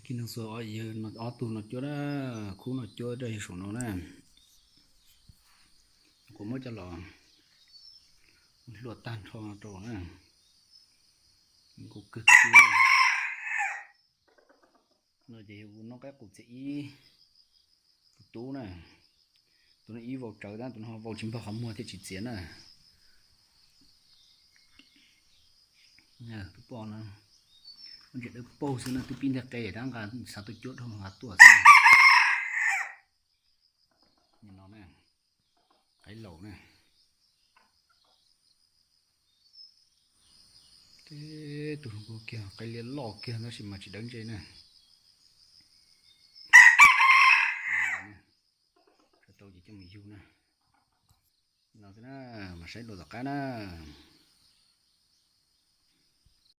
Tij Neeg Xuas ob yawg no, ob tug no cuab na, khub no cuab rau yawg saum no na. Kuv muab coj los hluas tag nrho rau na. Kuv kawg kiag. No ces yog kuv noob qaib qus txiv ib, tus tub na. Tus no ib vau tsawv tab tus no ho vau tsis npog qhov muag thiaj tsis txiav na. Tus poj no ntsia dawb paug xwb na, twb pib nteg qe tab nqa xav tuaj cuab dhau nqa tuaj xwb. No na, qaib laus na. Teb tus hluas nkauj kiag qaib liab loj kiag tab sis mas tsis dawb ntse na. Tau ces coj mus yug na. No xwb na, mas saib dua tom qab na.